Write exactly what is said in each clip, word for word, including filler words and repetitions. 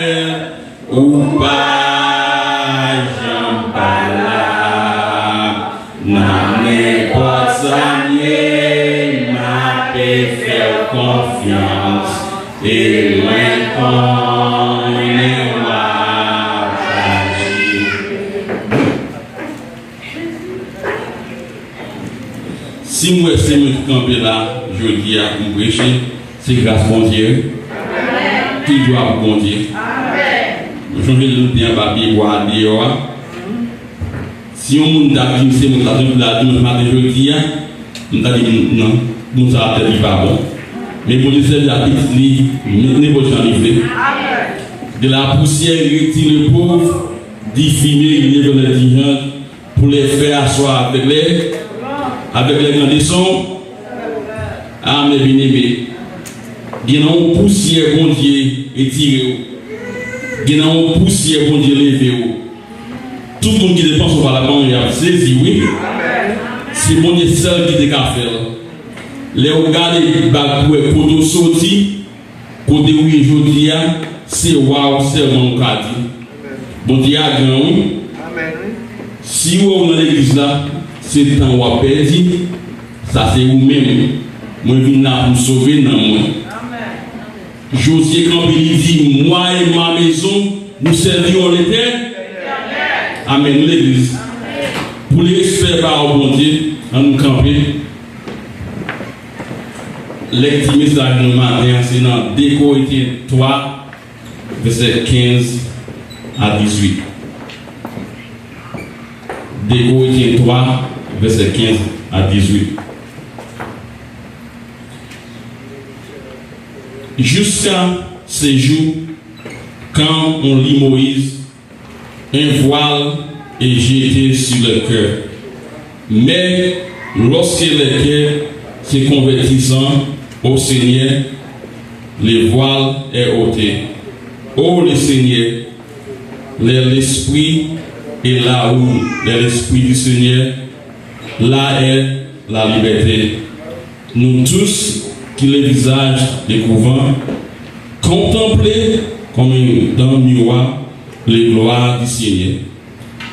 Ou pa janm pa la. Nan nenpòt sa m ye, m ape fè w konfyans. E mwen konnen w ap aji. Si m wè se mwen ki kanpe la jodi a pou m preche, se gras Bondye wi. Tout glwa pou Bondye. Mwen sonje lè nou te anba pye bwa a deyò a. Si yon moun ta di m se mwen k ap jwenn la dimanch maten jodi a, m ta di non, moun sa a tèt li pa bon. Men Bondye sèvi ak pitit li nenpòt jan li vle. De la poussière il retire le pauvre, du fumier il élève l'indigent, pour les faire asseoir avec les, avec les grands. Leson. Amèn, byeneme. Gen nan yon pousyè Bondye retire w. Gen nan yon pousyè Bondye leve w. Tout moun ki te panse w pa t ap anyen ap sezi, wi. Se Bondye sèl ki te ka fè l. Lè w gade bak pou wè kote w soti, kote w ye jodi a, se waw sèlman w ka di. Bondye a gran, wi. Si w wè w nan legliz la, se tan w ap pèdi, sa se ou menm. Mwen vin la pou m sove nanm mwen. Jozye kanpe, li di, Moi et ma maison, nous servirons l'Éternel. Amèn, legliz. Pou respè ba w, Bondye, ann nou kanpe. Lèkti mesaj nou maten an, se nan de Korentyen twa, vèsè kenz a dizuit. De Korentyen twa, vèsè kenz a dizuit. Jusqu'à ce jour, quand on lit Moïse, un voile est jeté sur le cœur. Mais lorsque le cœur se convertissant au Seigneur, le voile est ôté. Ô le Seigneur, l'esprit est là où l'esprit du Seigneur, là est la liberté. Nous tous, qui le visage découvert, contemplons comme dans un miroir les gloires du Seigneur,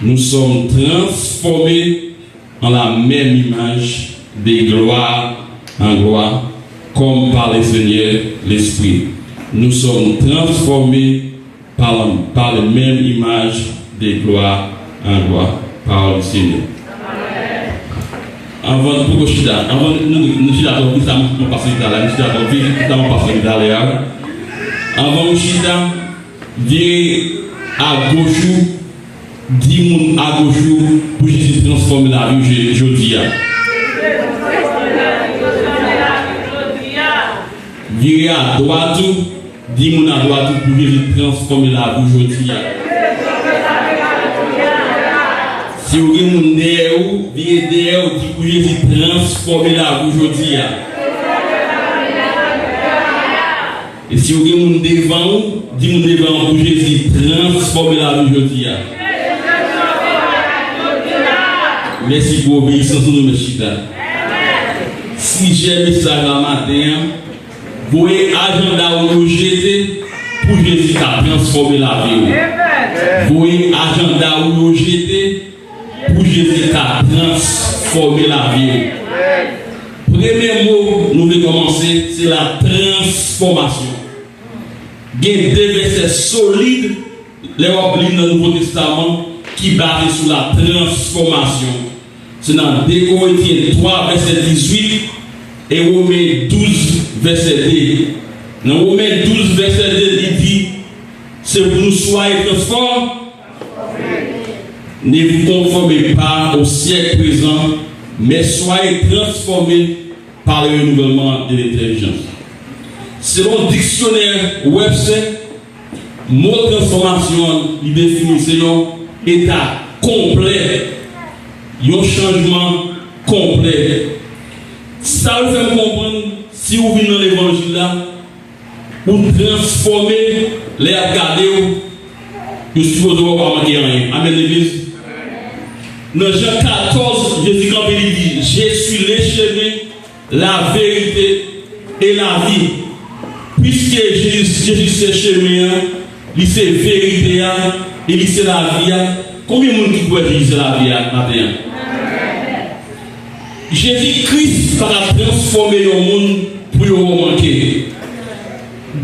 nous sommes transformés en la même image de gloire en gloire, comme par le Seigneur l'Esprit. Nous sommes transformés par, par la même image de gloire en gloire. Parole du Seigneur. Anvan nou poko chita, anvan nou, nou chita twòp vit, sa m ap pase talè, nou chita twòp vit, sa m ap pase talè a. Anvan nou chita, vire agoch ou, di moun agoch ou pou Jezi transfòme lavi w je-, jodi a. Vire adwat ou, di moun adwat ou pou Jezi transfòme lavi w jodi a. Si w gen moun dèyè ou, vire dèyè ou, di pou Jezi transfòme lavi w jodi a. E si w gen moun devan ou, di moun devan ou pou Jezi transfòme lavi w jodi a. Mèsi pou obeyisans nou, nou mèt chita. Sijè mesaj la maten an, voye ajanda w yo jete pou Jezi ka transfòme lavi w. Voye ajanda w yo jete pou Jezi ka transfòme lavi w. Premye mo nou vle kòmanse, se la transfòmasyon. Gen de vèsè solid lè w ap li nan Nouvo Testaman ki baze sou la transfòmasyon. Se nan de Korentyen twa vèsè dizuit e Women douz vèsè de. Nan Women douz vèsè de, li di, c'est pour nous, soyez transformés. Ne vous conformez pas au siècle présent, mais soyez transformés par le renouvellement de l'intelligence. Selon diksyonè Webster, mo transfòmasyon an, li defini se yon eta konplè, yon chanjman konplè. Sa yo fè m konprann, si w vin nan levanjil la, ou transfòme, lè y ap gade w, yo sipoze wè w pa manke anyen. Amèn, legliz? Nan Jan katòz, Jezi kanpe, li di, Je suis le chemin, la vérité et la vie. Piske Jezi, Jezi se chemen an, Li se verite a, e li se lavi a. Konbyen moun ki kwè Jezi se lavi a maten an? Jezi Kris pa ka transfòme yon moun pou yo manke.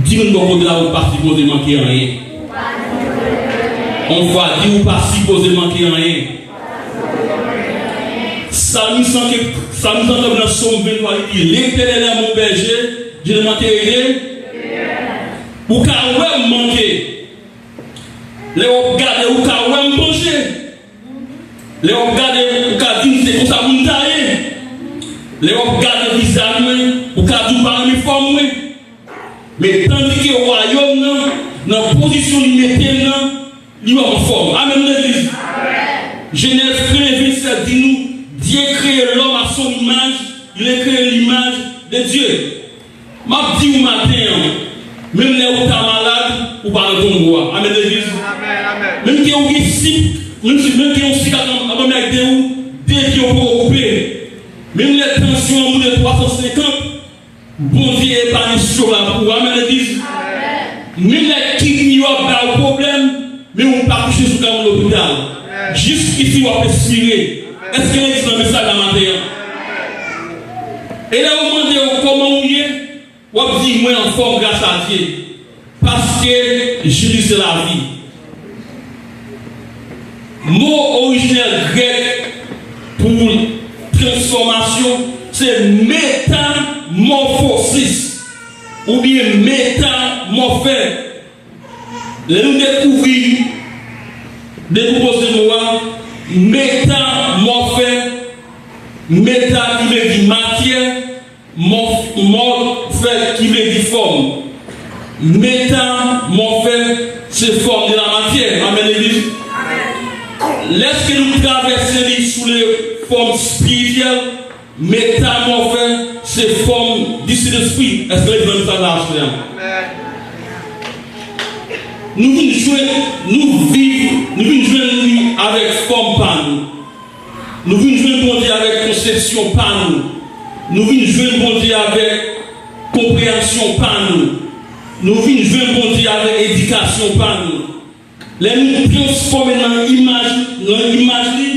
Di moun bò kote la, ou pa sipoze manke anyen. On fwa, di ou pa sipoze manke anyen. Salmis lan ke, salmis lan nan Sòm venntwa, li di, L'Éternel est mon berger, je ne manquerai rien. Ou ka wè m manke. Lè w ap gade, ou ka wè m panche. Lè w ap gade, ou ka di m se konsa moun ta ye. Lè w ap gade vizaj mwen, ou ka di w pa renmen fòm mwen. Men tandike wayòm nan, nan pozisyon li mete m nan, li wè m anfòm. Amèn, legliz. Jenèz premye vennsèt di nou, Dieu créa l'homme à son image, il a créé l'image de Dieu. M ap di w maten an, menm lè ou ta malad, ou pa nan tonbo a. Amèn, legliz. Menm ke ou gen sik, menm si, menm ke yon sik ap anmède ou, de pye ou poko koupe. Menm lè tansyon an moute twa san senkant, Bondye epanye sou la pou ou. Amèn, legliz. Menm lè kidney yo ap ba ou pwoblèm, men ou pa kouche sou kay ou lopital. Jiskisi w ap espire. Èske legliz nan mesaj la maten an? E lè yo mande w kòman ou ye, w ap di, mwen anfòm gras a Dye. Paske Jezi se lavi. Mo orijinèl grèk pou transfòmasyon se metamòfosis oubyen metamòfe. Lè nou dekouvri, dekonpoze mo a, metamòfe, meta ki vle di matyè, mòf-, mòfe ki vle di fòm. Metamòfe se fòm de la matyè. Amèn, legliz. Lèske nou travèse li sou le fòm espirityèl, metamòfe se fòm di Sentespri. Èske legliz nan sa la aswè a? Nou vin jwenn, nou viv, nou vin jwenn li avèk fòm pa nou. Nou vin jwenn Bondye avèk konsepsyon pa nou. Nou vin jwenn Bondye avèk konpreyansyon pa nou. Nou vin jwenn Bondye avèk edikasyon pa nou. Lè nou transfòme nan imaj, nan imaj li,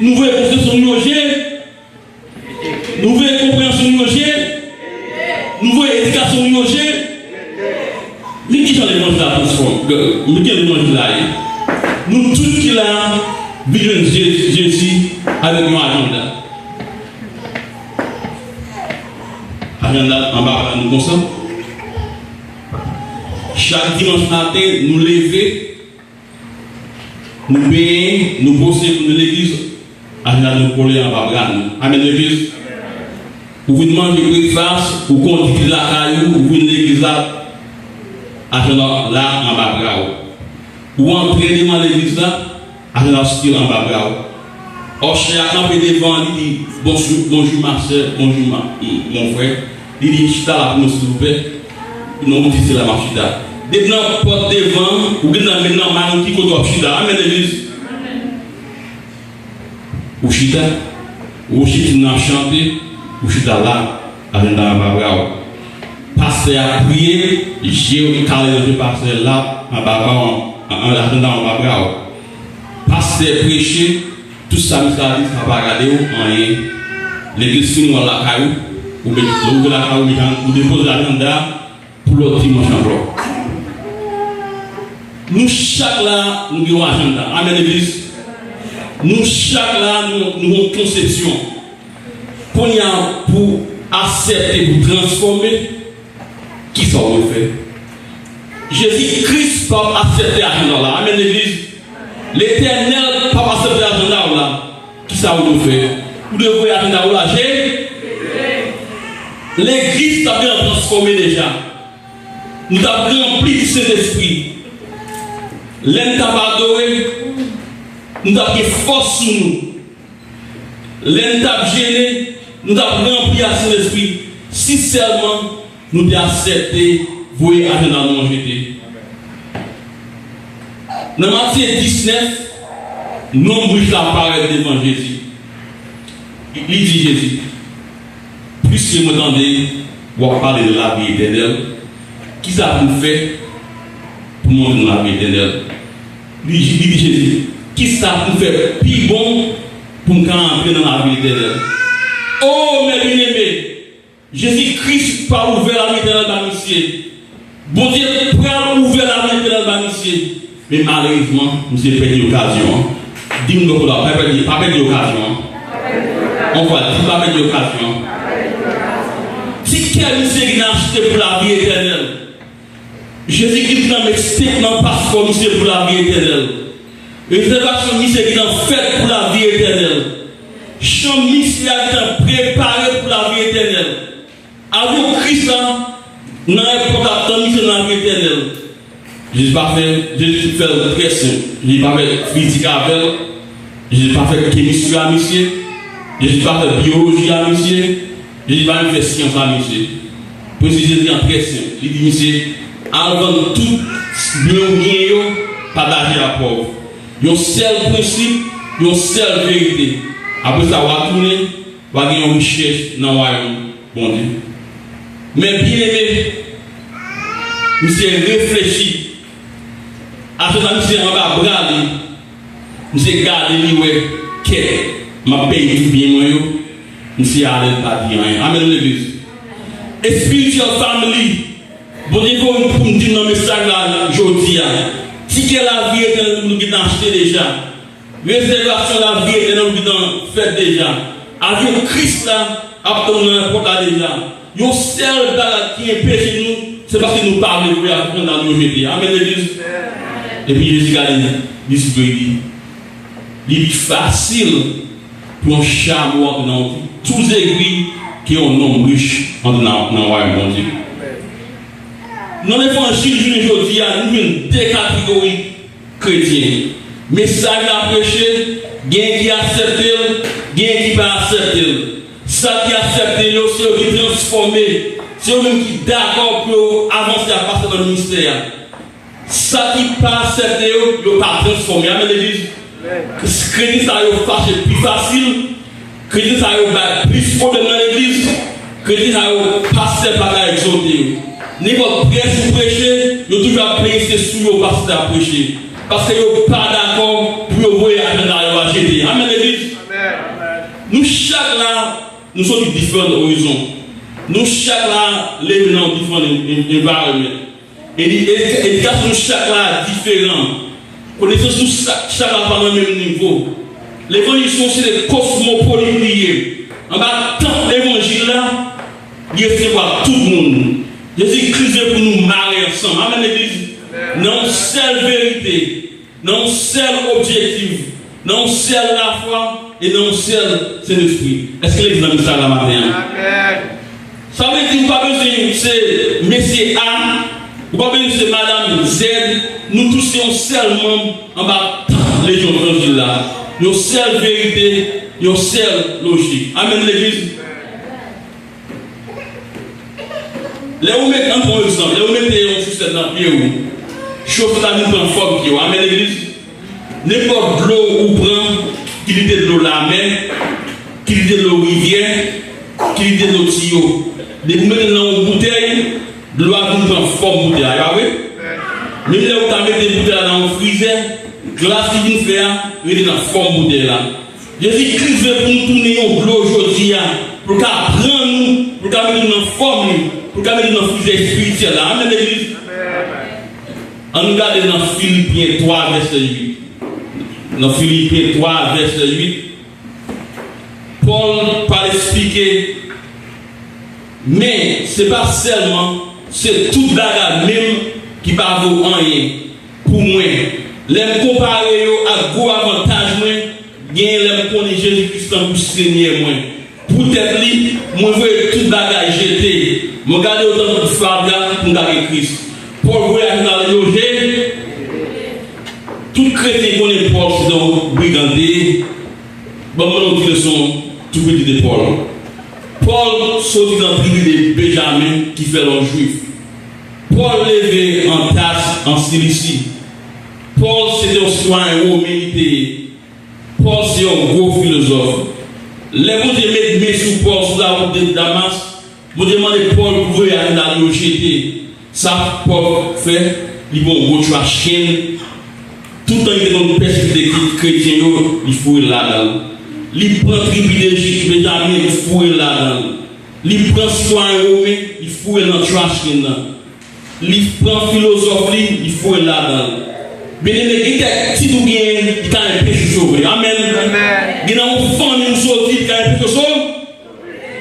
nou voye konsepsyon nou yo je, nou voye konpreyansyon nou yo je, nou voye edikasyon nou yo je. Men kijan levanjil la transfòme, men kijan levanjil la ye. Nou tout ki la, vin jwenn Je-, Jezi avèk yon ajanda. Ajanda anba bra nou konsa. Chak dimanch maten, nou leve, nou benyen, nou bwose pou nou legliz, ajanda nou kole anba bra nou. Amèn, legliz. Ou vin manje breakfast, ou kondui lakay ou, ou vin legliz la, ajanda la anba bra ou. Ou antre devan legliz la, ajanda still anba bra ou. Usher a kanpe devan, li di, "Bonjou, bonjou, ma sè, bonjou, ma, m, mon frè." Li di, "Chita la pou mwen, silvouplè." Non, ou di, "Se la m ap chita." Depi nan pòt devan, ou gen nan men nan may ou ki kote w ap chita. Amèn, legliz. Ou chita, ou chita nan ap chante, ou chita la, ajanda anba bra ou. Pastè a ap priye, je w kale nan je pastè la, anba bra w, an, an, ajanda anba bra ou. Pastè preche, tout sa misye a di, sa pa gade w, anyen. Legliz fini, w al lakay ou, ou met, ou rive lakay ou, ou met, ou depoze ajanda, pou lòt dimanch ankò. Nou chak la, nou gen yon ajanda. Amèn, legliz. Nou chak la, nou, nou gen yon konsepsyon. Kounye a, pou aksepte, pou transfòme, kisa w dwe fè? Jezi Kris p ap aksepte ajanda w la. Amèn, legliz. Letènèl p ap aksepte ajanda w la. Kisa w dwe fè? Ou dwe voye ajanda w la, je. Legliz t ap gen transfòme deja. Nou t ap ranpli di Sentespri. Lè n t ap adore, nou t ap gen fòs sou nou. Lè n t ap jene, nou t ap ranpli ak Sentespri. Si sèlman nou te aksepte voye ajanda nou an jete. Nan Matye diznèf, nonm rich la parèt devan Jezi. Li di Jezi, "Piske mwen tande w ap pale de lavi etènèl, kisa pou m fè Pou m antre nan lavi etènèl. Li, li di Jezi, kisa pou m fè pi bon pou m ka antre nan lavi etènèl? O, mè byeneme, Jezi Kris pral ouvè lavi etènèl ba misye. Bondye pral ouvè lavi etènèl ba misye. Men malerezman, misye pèdi okazyon an. Di moun bò kote w la, pa pèdi, pa pèdi okazyon an. Yon fwa, di pa pèdi okazyon an. Tikè misye gentan achte pou lavi etènèl. Jezi Kris nan mixtape nan paspò misye pou lavi etènèl. Rezèvasyon misye gentan fèt pou lavi etènèl. Chanm misye a gentan prepare pou lavi etènèl. Avyon Kris la nan èpòt ap tann misye nan lavi etènèl. Jezi pa fè, Jezi fè l trè senp. Jezi pa fè fizik avè l. Jezi pa fè kemistri a misye. Jezi pa fè biyoloji a misye. Jezi pa menm fè syans a misye. Prensip Jezi an trè senp. Li di misye, al vann tout byen ou genyen yo, pataje ak pòv. Yon sèl prensip, yon sèl verite. Apre sa, w a tounen, w a gen yon richès nan wayòm Bondye. Men byeneme, misye reflechi. Achte sa misye anba bra li. Misye gade li wè, kèt, m ap peye tout byen mwen yo. Misye ale, l pa di anyen. Amèn, legliz. Spiritual family. Bondye voye m pou m di nan mesaj la jodi a. Tikè lavi etènèl nou gentan achte deja. Rezèvasyon lavi etènèl nou gentan fèt deja. Avyon Kris la ap tann nan èpòt la deja. Yon sèl bagay ki enpeche nou, se paske nou pa vle voye avyon nan yo jete. Amèn, legliz. Epi Jezi gade disip yo, li di, li pi fasil pou yon chamo antre nan yon trou tou zegwi ke yon nonm rich antre nan, nan wayòm Bondye. Nan levanjil jounen jodi a, nou jwenn de kategori kretyen. Mesaj la preche, gen ki aksepte l, gen ki pa aksepte l. Sa ki aksepte yo, se yo ki transfòme, se yo menm ki dakò pou yo avanse ak pastè nan ministè a. Sa ki pa aksepte yo, yo pa transfòme. Amèn, legliz. Kretyen sa yo fache pi fasil. Kretyen sa yo bay plis pwoblèm nan legliz. Kretyen sa yo, pastè pa ka egzòte yo. Nenpòt prèch ou preche, yo toujou ap plenyen se sou yo pastè ap preche. Paske yo pa dakò pou yo voye ajanda yo a jete. Amèn, legliz. Nou chak la, nou soti diferan orizon. Nou chak la leve nan yon diferan en- en- environment. E li- e- edikasyon nou chak la diferan. Konesans nou sa- chak la pa nan menm nivo. Levanjil se yon site kosmopolit li ye. Anba tant levanjil la, li resevwa tout moun. Jezi Kris vle pou nou mare ansanm. Amèn, legliz. Nan yon sèl verite. Nan yon sèl objektif, nan yon sèl lafwa e nan yon sèl Sentespri. Èske legliz nan mesaj la maten an? Amèn. Sa vle di ou pa bezwen se mesye A, ou pa bezwen se madanm Z, nou tout se yon sèl manm anba lejyon levanjil la. Yon sèl verite, yon sèl lojik. Amèn, legliz? Lè ou mete, ann pran yon egzanp, lè ou mete yon chosèt nan pye ou, chosèt la vin pran fòm pye w. Amèn, legliz? Nenpòt dlo ou pran, ki li te dlo lamè, ki li te dlo rivyè, ki li te dlo tiyo, depi ou mete l nan yon boutèy, dlo a vin pran fòm boutèy la, e pa vre? Menm lè ou ta mete boutèy la nan yon frizè, glas li vin fè a rete nan fòm boutèy la. Jezi Kris vle pou nou tounen yon dlo jodi a, pou l ka pran nou, pou l ka mete nou nan fòm li, pou l ka mete nou nan frizè espirityèl la. Amèn, legliz? Ann gade nan Filipyen twa, vèsè uit. Nan Filipyen twa, vèsè uit, Pòl pral esplike, men se pa sèlman, se tout bagay menm ki pa vo anyen. Pou mwen, lè m konpare yo ak gwo avantaj mwen genyen lè m konnen Jezi Kris tankou Senyè mwen, poutèt li, mwen voye tout bagay jete. Mwen gade yo tankou fatra pou m gade Kris. Pòl voye ajanda l yo jete. Tout kretyen konnen Pòl se yon brigan li te ye. Ban m ban nou ti leson tou piti de Pòl. Pòl soti nan tribi de Benjamen ki fè l yon Jwif. Pòl leve an Tas, an Silisi. Pòl se te yon sitwayen women li te ye. Pòl se yon gwo filozòf. Lè Bondye met men sou Pòl sou lawout de Damas, Bondye mande Pòl pou voye ajanda l yo jete. Sa Pòl fè, Li pran yon gwo trash can. Tout tan li te konn pèsekite kretyen yo, li foure l ladan l. Li pran tribi Dejip, Benjamin, li foure l ladan l. Li pran sitwayen women, li foure l nan trash can nan. Li pran filozòf li, li foure l ladan l. Byeneme, gen kèk tit ou genyen ki ka enpeche w sove. Amèn. Amèn. Gen nan yon fanmi ou soti, li ka enpeche w sove.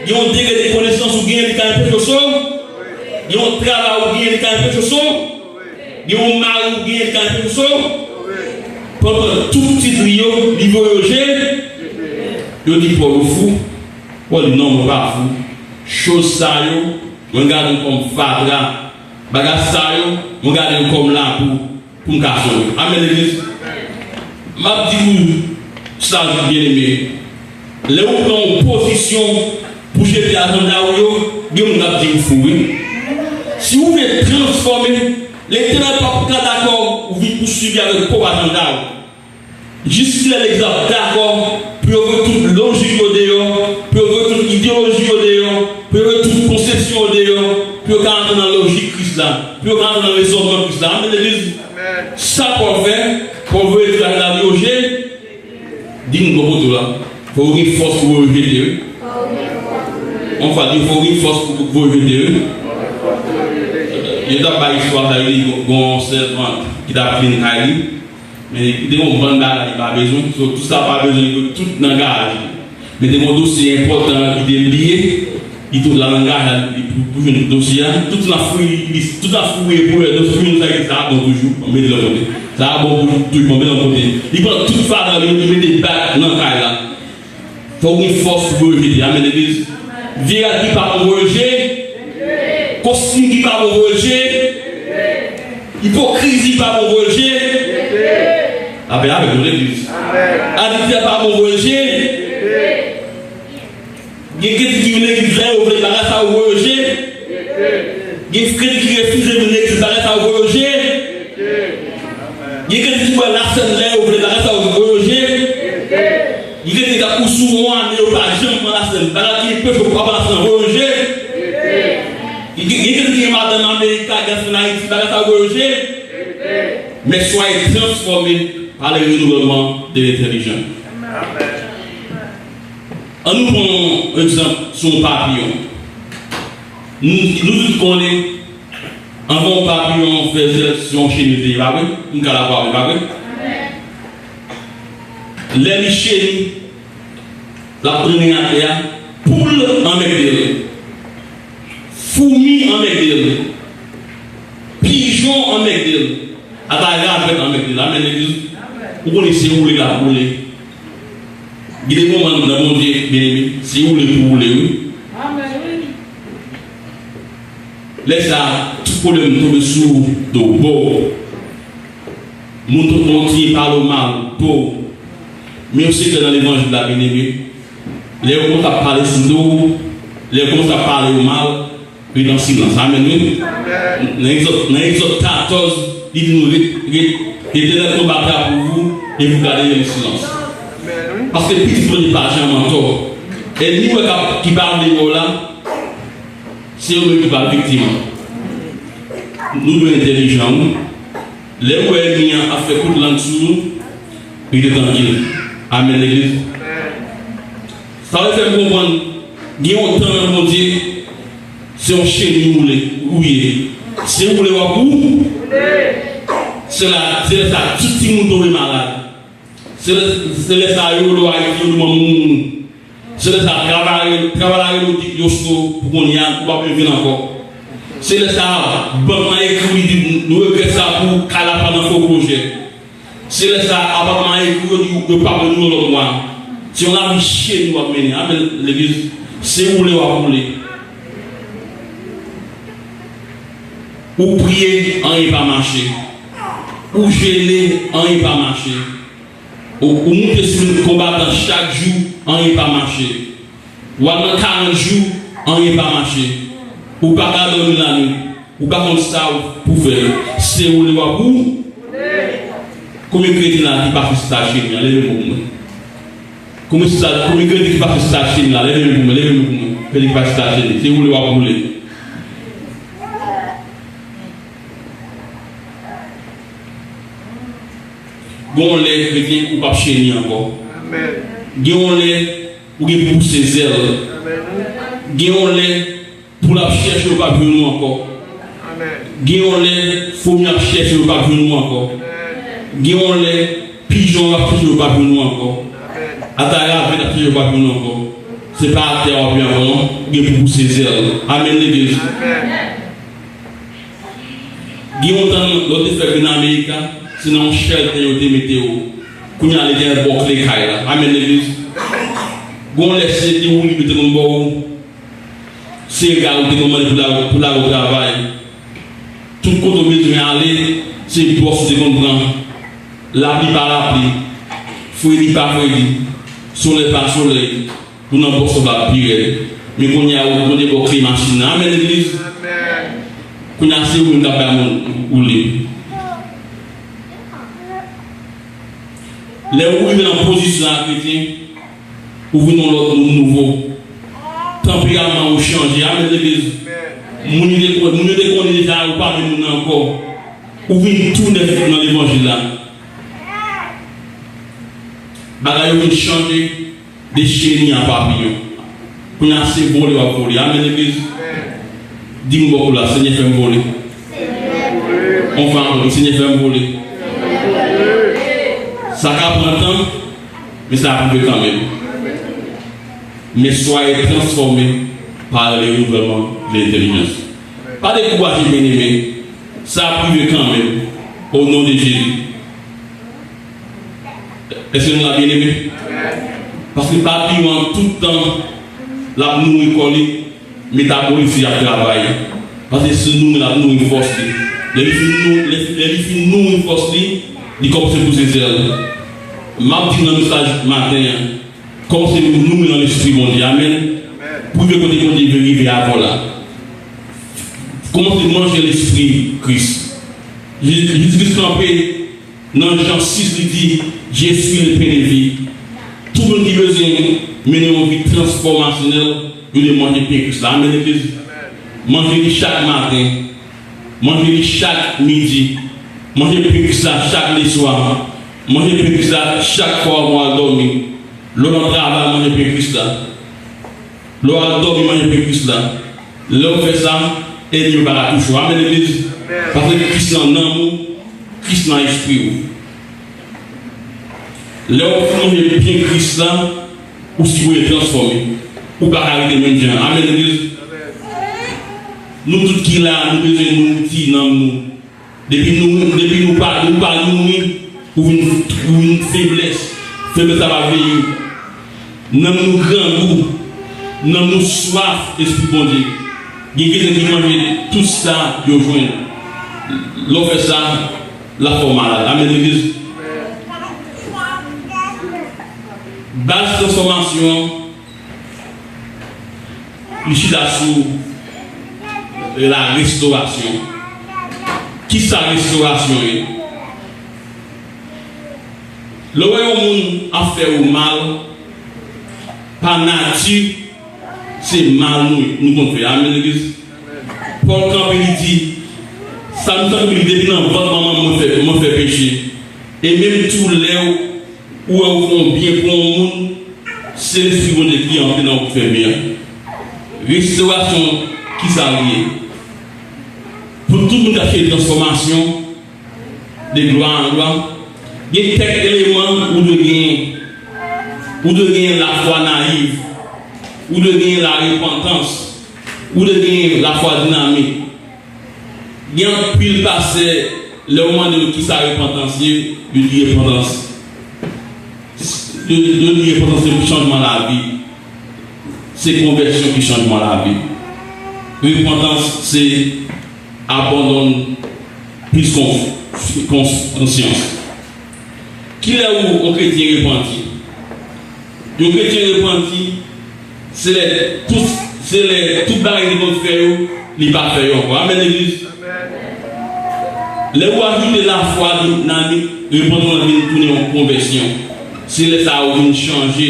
Gen yon degre de konesans ou genyen, li ka enpeche w sove. Gen yon travay ou genyen, li ka enpeche w sove. Gen yon mari ou genyen, li ka enpeche w sove. Pòl pran tout tit li yo, li voye yo jete. Yo di Pòl ou fou. Pòl di non, mwen pa fou. Choz sa yo, mwen gade yo kòm fatra. Bagay sa yo, mwen gade yo kòm lapou pou m ka sove. Amèn, legliz. M ap di nou sa, byeneme. Lè ou pran yon pozisyon pou jete ajanda ou yo, gen moun k ap di ou fou, wi. Si ou vle transfòme, Letènèl p ap ka dakò ou vin pouswiv avèk pwòp ajanda ou. Jiskilè legliz ap dakò pou yo voye tout lojik yo deyò, pou yo voye tout ideyoloji yo deyò, pou yo voye tout konsepsyon yo deyò, pou yo ka antre nan lojik Kris la, pou yo ka antre nan rezònman Kris la. Amèn, legliz. Sa Pòl fè, Pòl voye tout ajanda li yo jete. Di m gwo poto la. Fò w gen fòs pou voye jete, wi. Yon fwa, di fò w gen fòs pou voye jete, wi. Yo t ap bay istwa sa, yo di gon sèvant ki t ap vin kay li. Men li te gon bann bagay li pa bezwen. So, tout sa pa bezwen, li tout nan garaj li. Men te gon dosye enpòtan li te bliye. Li tout la nan garaj li pou, pou jwenn dosye a. Tout la fouye, li, tout la fouye pou wè dosye pou jwenn sa ki sa a bon toujou. Bon, mete l yon kote. Sa a bon pou toujou, bon, mete l yon kote. Li pran tout fatra li, li mete bak nan kay la. Fò w gen fòs pou voye jete. Amèn, legliz. Vye rad ki pa bon voye jete. Kostim ki pa bon voye jete. Ipokrizi pa bon voye jete. Lapè avèk nou, legliz. Adiltè pa bon voye jete. Gen kretyen ki vin legliz lè yo vle, bagay sa yo voye yo jete. Gen kretyen ki refize vin legliz, bagay sa yo voye yo jete. Gen kretyen ki bwè lasèn lè yo vle, bagay sa yo voye yo jete. Gen kretyen k ap ou sou yon ane yo pa janm pran lasèn, bagay ki enpeche yo pa pran lasèn voye yo jete. Gen, gen kretyen ki gen madanm Amerik, Kagès, ann Ayiti, bagay sa yo voye yo jete. Mais soyez transformés par le renouvellement de l'intelligence. Ann nou pran yon egzanp sou yon papiyon. Nou, nou tout konnen, anvan yon papiyon fè zèl, se yon cheni li ye, pa vre? Nou ka dakò avè m, pa vre? Lè li cheni, l ap trennen atè a, poul anmègde l, foumi anmègde l, pijon anmègde l, ata ravèt anmègde l. Amèn, legliz. Ou konnen se woule l ap woule. Gen de moman nan Bondye, byeneme, se woule pou woule, wi. Lè sa a, tout pwoblèm tonbe sou do bò. Moun kontinye pale w mal, bò. Men yon sekrè nan levanjil la, byeneme. Lè yo konn ap pale sou do w, lè yo konn ap pale w mal, ret an silans. Amèn, wi. Nan Egzòd, nan Egzòd katòz, li di nou ret, ret, Letènèl konn batay pou vou, e vou gade en silans. Paske pitit Bondye pa janm antò. Ènmi w wè k ap, ki pa vle wè w la, se yo menm ki pral viktim. Nou dwe entèlijan, wi. Lè w wè ènmi an ap fè kout lang sou nou, rete trankil. Amèn, legliz. Sa vle fè m konprann, gen yon tan nan Bondye, se yon cheni ou woule, ou ye. Se woule w ap wou. Se la, se lè sa tout timoun tonbe malad. Se lè, se lè sa yo, lè w Ayiti, yo di manman w mouri. Se lè sa travay, travay la rele w di yo sou pou kounye a, ou pa vle vin ankò. Se lè sa bank lan ekri w, li di nou regrèt sa pou kay la pa nan fo pwojè. Se lè sa apatman an ekri w, yo di yo pa pran nou lòt mwa. Se yon lavi cheni w ap mennen. Amèn, legliz. Se woule w ap woule. Ou priye, anyen pa mache. Ou jene, anyen pa mache. Ou, ou moute sou yon konbatan chak jou, anyen pa mache. W al nan karant jou, anyen pa mache. Ou pa ka dòmi lannuit. Ou pa konn sa w pou fè. Se woule w ap wou. Konbyen kretyen la ki pa fè staj cheni a? Leve men pou mwen. Konbyen staj, konbyen kretyen ki pa fè staj cheni la? Leve men pou mwen, leve men pou mwen. Kretyen ki pa fè staj cheni. Se woule w ap woule. Gen yon lè, kretyen, ou p ap cheni ankò. Gen yon lè, ou gen pou pouse zèl. Gen yon lè, pou l ap chèche, ou p ap jwenn ou ankò. Gen yon lè, fomi ap chèche, ou p ap jwenn ou ankò. Gen yon lè, pijon ap chèche, ou p ap jwenn ou ankò. Ata ravèt ap chèche, ou p ap jwenn ou ankò. Se pa atè a w ap ye ankò, non. Ou gen pou pouse zèl. Amèn, legliz. Gen yon tan, lè w te fèk vin Amerik la, se nan yon chèltè yo te mete w. Kounye a, li gen bò kle kay la. Amèn, legliz. Gon lè, se te woulib yo te konn ba w. Se gari yo te konn mande pou l al, pou l al travay. Tout kote w bezwen ale, se bòs ou te konn pran. Lapli pa lapli, fredi pa fredi, solèy pa solèy. Ou nan bòs ou va pi rèd. Men kounye a, ou konnen bò kle machin nan. Amèn, legliz. Kounye a, se ou menm k ap bay moun woule. Lè ou rive nan pozisyon a, kretyen, ou vin yon lòt moun nouvo. Tanperaman ou chanje. Amèn, legliz. Moun yo te konnen, moun yo te konnen deja, ou pa menm moun nan ankò. Ou vin tou nèf nan levanjil la. Bagay yo vin chanje. De cheni a papiyon. Kounye a se vole w ap vole. Amèn, legliz. Di m bò kou la, Senyè, fè m vole. On fwa ankò, Senyè, fè m vole. Sa ka pran tan, men sa ap rive kanmenm. Men soyez transformés par le renouvellement de l'intelligence. Pa dekouraje, byeneme. Sa ap rive kanmenm. O non de Jezi. Èske nou la, byeneme? Paske papiyon an, tout tan, l ap nouri kò li, metabolis li ap travay. Paske se nouri, l ap nouri fòs li. Lè li fin nou-, lè, lè li fin nouri fòs li, li kòmanse pouse zèl. M ap di nan mesaj maten an, kòmanse nouri nan lespri Bondye. Amèn. Pou rive kote Bondye vle rive avè w la. Kòmanse manje lespri Kris. Jezi, Jezi Kris kanpe nan Jan sis, li di, Je suis le pain de vie. Tout moun ki bezwen mennen yon vi transfòmasyonèl, yo dwe manje pen Kris la. Amèn, legliz. Manje li chak maten. Manje li chak midi. Manje pen Kris la chak leswa. Manje pen Kris la chak fwa w al dòmi. Lè w nan travay, manje pen Kris la. Lè w al dòmi, manje pen Kris la. Lè w fè sa, ènmi yo pa ka touche w. Amèn, legliz. Paske Kris lan nanm ou, Kris lan espri w. Lè w fin manje pen Kris la, ou sipoze transfòme. Ou pa ka rete menm jan. Amèn, legliz. Nou tout ki la, nou bezwen nouri nanm nou. Depi nou, depi nou pa, nou pa nouri, ou vin, ou vin feblès. Feblès la va veye w. Nanm nou grangou. Nanm nou swaf Espri Bondye. Gen kretyen ki manje tout sa yo jwenn. Lè w fè sa, l ap fè w malad. Amèn, legliz. Baz transfòmasyon an, li chita sou la restorasyon. Kisa restorasyon ye? Lè w wè yon moun ap fè ou mal, pa nati, se mal nou, nou konn fè. Amèn, legliz. Pòl kanpe, li di, sa m santi, li depi nan vant manman m, mwen fè, mwen fè peche. E menm tou lè ou wè ou fè yon byen pou yon moun, se Lespri Bondye ki antre nan ou ki fè byen an. Restorasyon, kisa l ye? Pou tout moun k ap chèche transfòmasyon, de glwa an glwa, gen kèk eleman ou dwe genyen. Ou dwe genyen lafwa nayiv. Ou dwe genyen larepantans. Ou dwe genyen lafwa dinamik. Gen anpil pastè, lè w mande yo kisa repantans ye, yo di repantans, yo, yo di repantans se chanjman lavi. Se konvèsyon ki chanjman lavi. Repantans se abandon plis kon-, kon-, konsyans. Kilè ou, yon kretyen repanti? Yon kretyen repanti, se lè tout, se lè tout bagay li konn fè yo, li pa fè yo ankò. Amèn, legliz. Lè ou ajoute lafwa, dinamik, repanti w vin tounen yon konvèsyon. Se lè sa a ou vin chanje.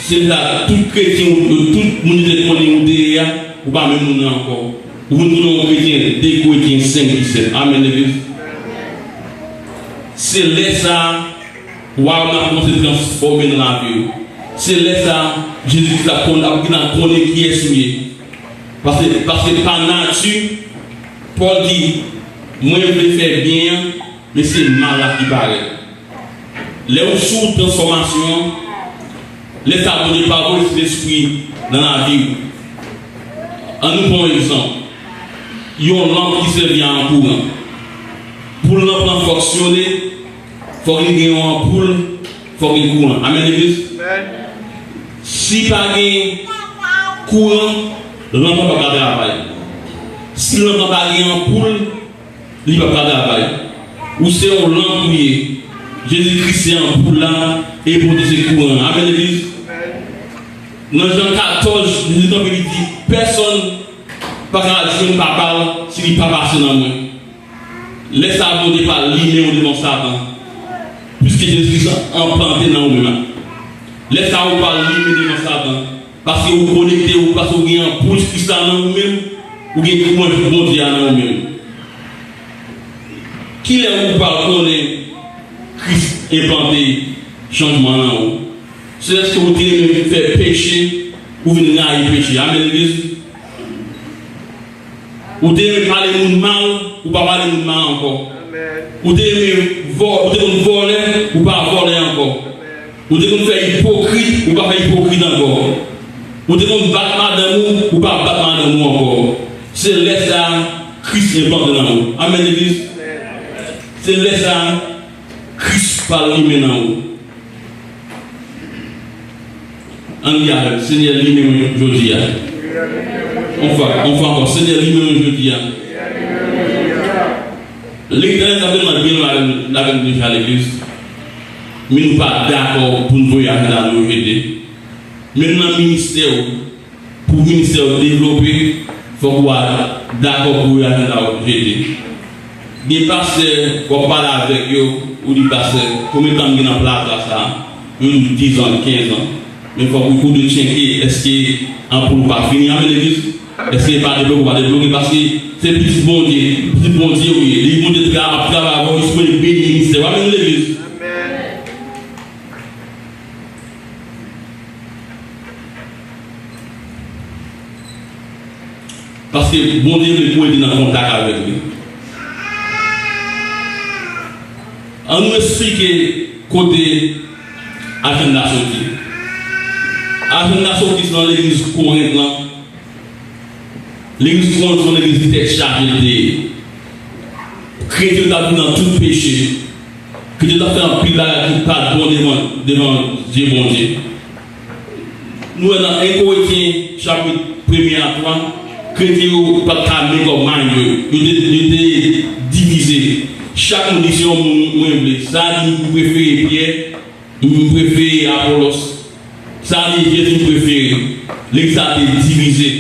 Se lè sa a tout kretyen, tout moun ki te konnen ou te ye a, ou pa menm moun nan ankò. Ou vin tounen yon kretyen de kretyen senk ki sèt. Amèn, legliz. Se lè sa a, Wayòm nan ap kòmanse transfòme nan lavi w. Se lè sa a, Jezi Kris ap konn, ap gen nan konnen kiyès ou ye. Paske, paske pa nati, Pòl di, mwen vle fè byen an, men se mal la ki parèt. Lè ou sou transfòmasyon an, lè sa a Bondye pa voye Sentespri nan lavi w. Ann nou pran yon egzanp. Yon lanp ki sèvi a yon kouran. Pou lanp lan fonksyone, fòk li gen yon anpoul, fòk gen kouran. Amèn, legliz? Si pa gen kouran, lanp lan p ap ka travay. Si lanp lan pa gen anpoul, li p ap ka travay. Ou se yon lanp ou ye. Jezi Kris se anpoul la, e Bondye se kouran an. Amèn, legliz? Nan Jan katòz, Jezi kanpe, li di, pèsonn pa ka al jwenn Papa l si li pa pase nan mwen. Lè sa a, Bondye pral limen w devan Satan. Piske Jezi Kris enplante nan ou menm. Lè sa a, ou pral limen devan Satan. Paske ou konekte, ou, paske ou gen anpoul Kris la nan ou menm, ou gen kouran Bondye a nan ou menm. Kilè ou pral konnen Kris enplante chanjman nan ou? Se lèske ou te renmen fè peche, ou vin rayi peche. Amèn, legliz? Ou te renmen pale moun mal, ou pa pale moun mal ankò. Ou te renmen vò-, ou te konn vòlè, ou pa vòlè ankò. Ou te konn fè ipokrit, ou pa fè ipokrit ankò. Ou te konn bat madanm ou, ou pa bat madanm ou ankò. Se lè sa a, Kris enplante nan ou. Amèn, legliz? Se lè sa a, Kris pral limen nan ou. Ann li avè m, Senyè, limen mwen jodi a. Yon fwa, yon fwa ankò, Senyè, limen mwen jodi a. Letènèl, sa tèlman byen nou avè m, avè m deja legliz. Men nou pa dakò pou n voye ajanda nou yo jete. Menm nan ministè w, pou ministè w devlope, fòk ou pa dakò pou voye ajanda w jete. Gen pastè, w ap pale avèk yo, ou di, pastè, konbyen tan m gen nan plasa sa a? Yo di w dizan, kenzan. Men fòk ou, ou dwe tcheke, èske anpoul ou pa fini? Amèn, legliz? Èske li pa debloke, ou pa debloke? Paske se pitit Bondye, pitit Bondye ou ye. Li Bondye tra-, ap travay avè w, li sipoze beni ministè w. Amèn, legliz? Paske Bondye vle pou w rete nan kontak avèk li. Ann nou esplike kote ajanda soti. Ajanda soti nan legliz Korent lan. Legliz Korent se yon legliz ki tèt chaje l te ye. Kretyen yo t ap viv nan tout peche. Kretyen yo t ap fè anpil bagay ki pa t bon devan, devan zye Bondye. Nou wè nan en Korentyen chapit premye a twa, kretyen yo pa t ka make up mind yo. Yo te, yo te divize. Chak moun di se yon moun mwen vle. Sa a di m prefere Pyè, m prefere Apolòs. Sa a di Jezi m prefere. Legliz la te divize.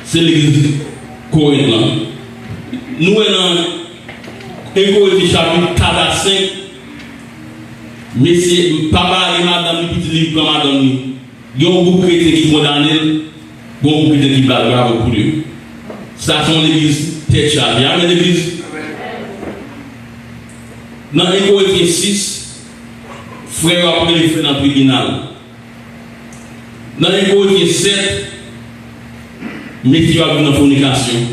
Se legliz Korent lan. Nou wè nan en Korentyen chapit kat a senk, mesye, papa e madanm li, pitit li pran madanm li. Gen yon gwoup kretyen ki kondane l, gen yon gwoup kretyen ki bat bravo pou li. Sa se yon legliz tèt chaje. Amèn, legliz? Nan en Korentyen sis, frè yo ap rele frè nan tribinal. Nan en Korentyen sèt, mesye yo ap vin nan fònikasyon.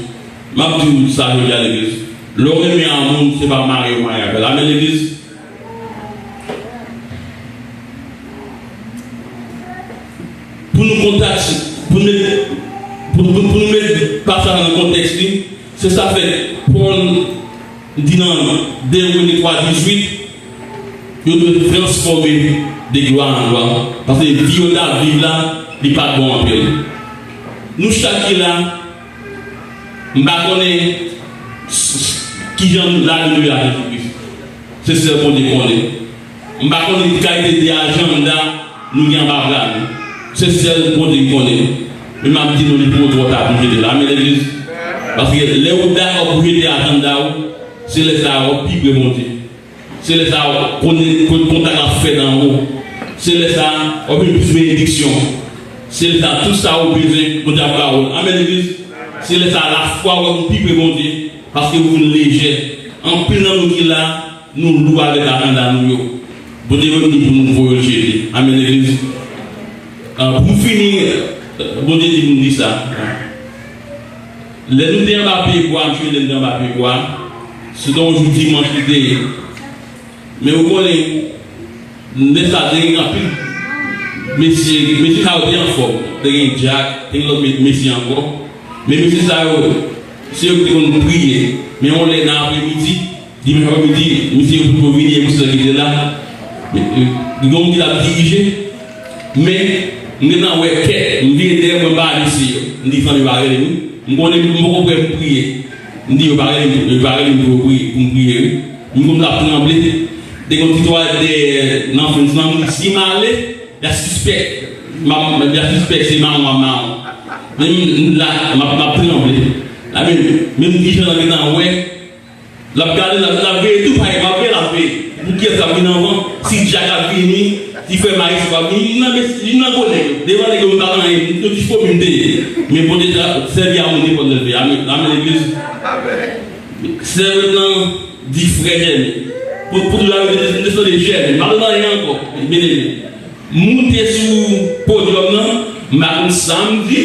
M ap di w sa jodi a, legliz. Lè w renmen yon moun, se pa marye w marye avè l. Amèn, legliz? Pou nou kontak, pou nou met, pou, pou, pou nou met pasaj nan kontèks li, se sa fè Pòl di nan de Korentyen twa dizuit, yo dwe transfòme de glwa an glwa, paske vi yo t ap viv la, li pa t bon anpil. Nou chak ki la, m pa konnen s-, s-, kijan lavi nou ye a Jezi Kris. Se sèl Bondye konnen. M pa konnen ki kalite de ajanda nou gen anba bra nou. Se sèl Bondye ki konnen. Men m ap di nou, li poko twò ta pou jete l. Amèn, legliz? Paske lè ou dakò pou jete ajanda w, se lè sa a w pi pre Bondye. Se lè sa a w konnen, kon-, kontak la fèt anwo. Se lè sa a w ap jwenn plis benediksyon. Se lè sa a tout sa ou bezwen, Bondye ap ba ou l. Amèn, legliz? Se lè sa a lafwa w ap vin pi pre Bondye, paske ou vin lejè. Anpil nan nou ki la, Nou lou avèk ajanda nou yo. Bondye menm di pou nou voye l jete. Amèn, legliz. Ah, pou m fini, Bondye di pou m di sa. Lè nou te anba pye bwa, m sonje lè nou te anba pye bwa, se te yon jou dimanch li te ye. Men ou konnen, lè sa te gen anpil mesye, mesye sa yo te anfòm. Te gen Jack, te gen lòt me-, mesye ankò. Men mesye sa yo, se yo ki te konn priye. Men yon lè nan apremidi, dimanch apremidi, mesye yo poko vini, e mesye sa ki te la. Men, e, gen yon ki t ap dirije. Men, m gentan wè kèk, m vire dèyè mwen, m pa wè mesye yo. M di, fanmi, pa rele m. M konnen m poko prè pou m priye. M di, yo pa rele m, yo pa rele m pou yo priye, pou m priye, wi. M konn ap tranble. Te gen yon ti twalèt dèyè nan fens lan, m di, si m ale, y a sispèk. M ap, y a sispèk se mawon, mawon. Men m la, m ap, m ap tranble. La, men, menm ti jan nan gentan wè. L ap gade, l ap, l ap veye tou pay, m ap veye, l ap veye. Pou kiyès k ap vin anvan, si Jack ap vini, si frè Maris ap vini, li nan, li nan gwo nèg yo. Devan nèg yo, m pa nan anyen, m te ti fomi m te ye. Men Bondye ta sèvi a moun nenpòt lè l vle. Amèn, amèn, legliz. Sèvant lan di frè Jèmi. Pou, pou tout la, m te, m te sonje Jèmi. M pa nan anyen ankò, byeneme. Moute sou podyòm nan, m pa konn sa m di,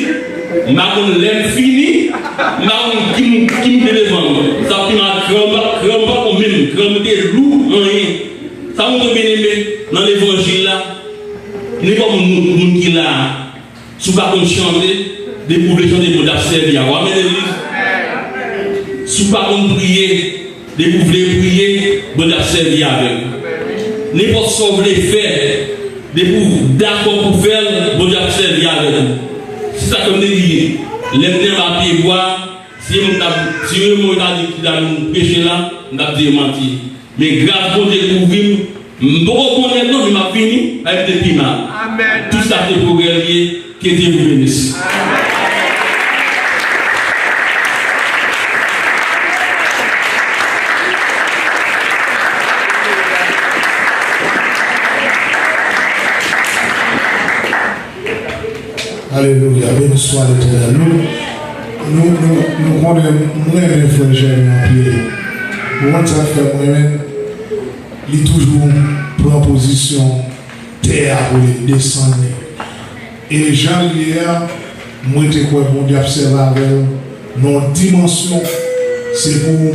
m pa konn lè m fini, m pa konn ki m, ki m te devan mwen. Sa pi mal, kran m pa, kran m pa konn menm, kran m te lou, anyen. Sa montre byeneme nan levanjil la, nenpòt moun, moun ki la a, si w pa konn chante, depi w vle chante, Bondye ap sèvi avè w. Amèn, legliz. Si w pa konn priye, depi w vle priye, Bondye ap sèvi avè w. Nenpòt sa w vle fè, depi w dakò pou fè l, Bondye ap sèvi avè w. Se sa ke m te di, lè m te anba pye bwa, si yon moun ta, si yon moun ta di ki ta vin preche la, m t ap di yo manti. Men gras Bondye kouvri m. M poko konnen non, men m ap vini, pa m te pi mal. Amèn. Tout sa se pwogrè l ye, ke Dye vous bénisse. Alelouya, beni swa Letènèl. Nou, nou, nou, nou konnen, m renmen frè Jèmi anpil. Ou konn sa k fè m renmen l? Li toujou pran pozisyon tè a pou li desann li. E jan l ye a, m rete kwè Bondye ap sèvi avè l nan yon dimansyon. Se pou